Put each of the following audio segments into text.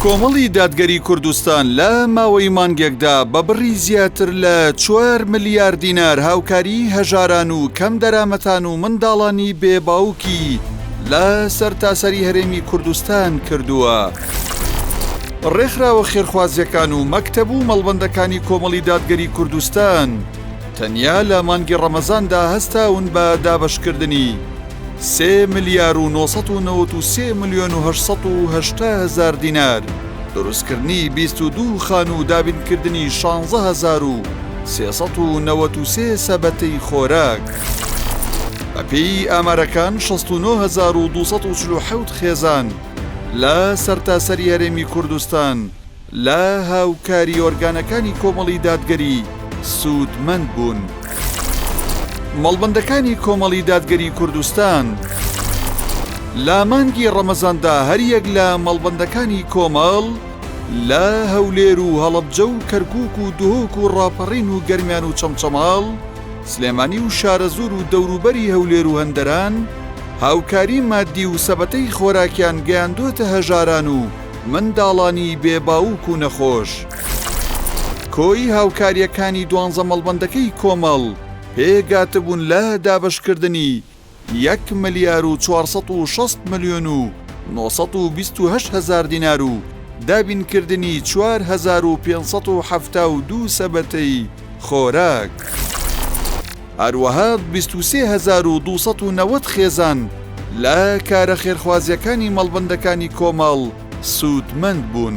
کۆمەڵی دادگەری کوردستان لە ماوەی مانگێکدا بە بڕی زیاتر لە چوار ملیار دینار هاوکاری هەژاران و کەم دەرامەتان و منداڵانی بێ باوکی لە سەرتاسەری هەرێمی کوردستان کردووە. ڕێکخراوە خێرخوازییەکان و مەکتەب و مەڵبەندەکانی کۆمەڵی دادگەری کوردستان تەنیا لە مانگی ڕەمەزاندا هەستاون بە دابەشکردنی سێ ملیار و 993 ملیۆن و 880 هەزار دینار، دروستکردنی 22 خانوو و دابینکردنی 16 هەزار و 393 سەبەتەی خۆراک. بەپێی ئامارەکان 69247 خێزان لە سەرتاسەری هەرێمی کوردستان لە هاوکاری ئۆرگانەکانی کۆمەڵی دادگەری سوودمەند بوون. مەڵبەندەکانی کۆمەڵی دادگەری کوردستان لە مانگی ڕەمەزاندا هەریەک لە مەڵبەندەکانی کۆمەڵ لە هەولێر و هەڵەبجە و کەرکوک و دهۆک و ڕاپەڕین و گەرمیان و چەمچەماڵ، سلێمانی و شارەزوور و دەوروبەری هەولێر و هەندەران هاوکاری مادی و سەبەتەی خۆراکیان گەیاندۆتە هەژاران و منداڵانی بێ باوک و نەخۆش. کۆی هاوکارییەکانی دوانزە مەڵبەندەکەی کۆمەڵ پێکهاتبوون لە دابەشکردنی یەک ملیار و 460 ملیۆن و 928 هەزار دینار و دابینکردنی 4572 سەبەتەی خۆراک. هەروەها 23290 خێزان لە کارە خێرخوازییەکانی مەڵبەندەکانی کۆمەڵ سوودمەند بوون.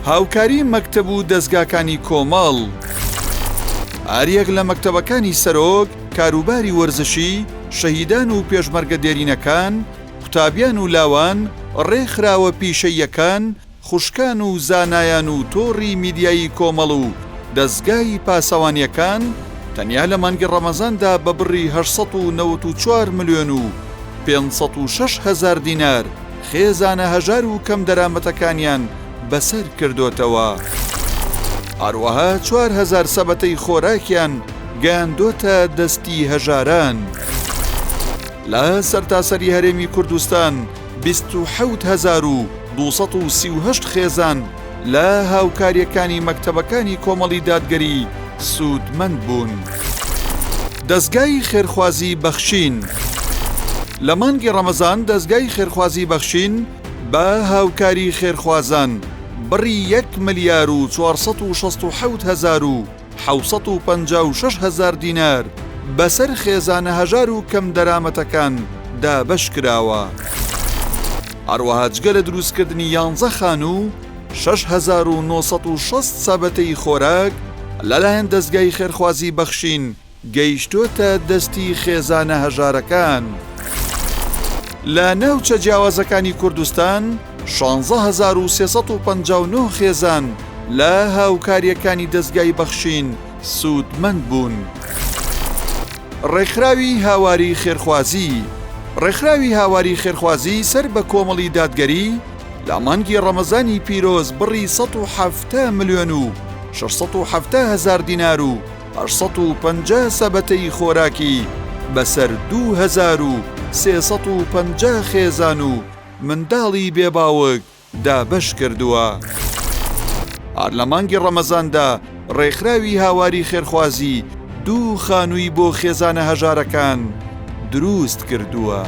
هاوکاری مەکتەب و دەزگاکانی کۆمەڵ. هەریەک لە مەکتەبەکانی سەرۆک، کاروباری وەرزشی، شەهیدان و پێشمەرگە دێرینەکان، قوتابیان و لاوان، ڕێکخراوە پیشەییەکان، خوشکان و زانایان و تۆڕی میدیایی کۆمەڵ و دەزگای پاسەوانیەکان تەنیا لە مانگی ڕەمەزاندا بە بڕی 894 ملیۆن و 506 هەزار دینار خێزانە هەژار و کەمدەرامەتەکانیان بەسەر کردۆتەوە. هەروەها 4000 سەبەتەی خۆراکیان گەیاندۆتە دەستی هەژاران. لە سەرتاسەری هەرێمی کوردستان 27238 خێزان لە هاوکارییەکانی مەکتەبەکانی کۆمەڵی دادگەری سوودمەند بوون. دەزگای خێرخوازی بەخشین لە مانگی ڕەمەزان دەزگای خێرخوازی بەخشین بە هاوکاری خێرخوازان بڕی یەک ملیار و 467 هەزار و 756 هەزار دینار بەسەر خێزانە هەژار و کەمدەرامەتەکان دابەش کراوە. هەروەها جگە لە دروستکردنی یانزە خانوو، 6960 سەبەتەی خۆراک لەلایەن دەزگای خێرخوازی بەخشین گەیشتۆتە دەستی خێزانە هەژارەکان. لە ناوچە جیاوازەکانی کوردستان 16359 خێزان لە هاوکارییەکانی دەزگای بەخشین سوودمەند بوون. ڕێکخراوی هاواری خێرخوازی ڕێکخراوی هاواری خێرخوازی سەر بە کۆمەڵی دادگەری لە مانگی ڕەمەزانی پیرۆز بڕی 170 ملیۆن و 670 هەزار دینار و 850 سەبەتەی خۆراکی بەسەر 2350 خێزان و منداڵی بێ باوک دابەش کردووە. هەر لە مانگی ڕەمەزاندا ڕێکخراوی هاواری خێرخوازی دوو خانووی بۆ خێزانە هەژارەکان دروست کردووە.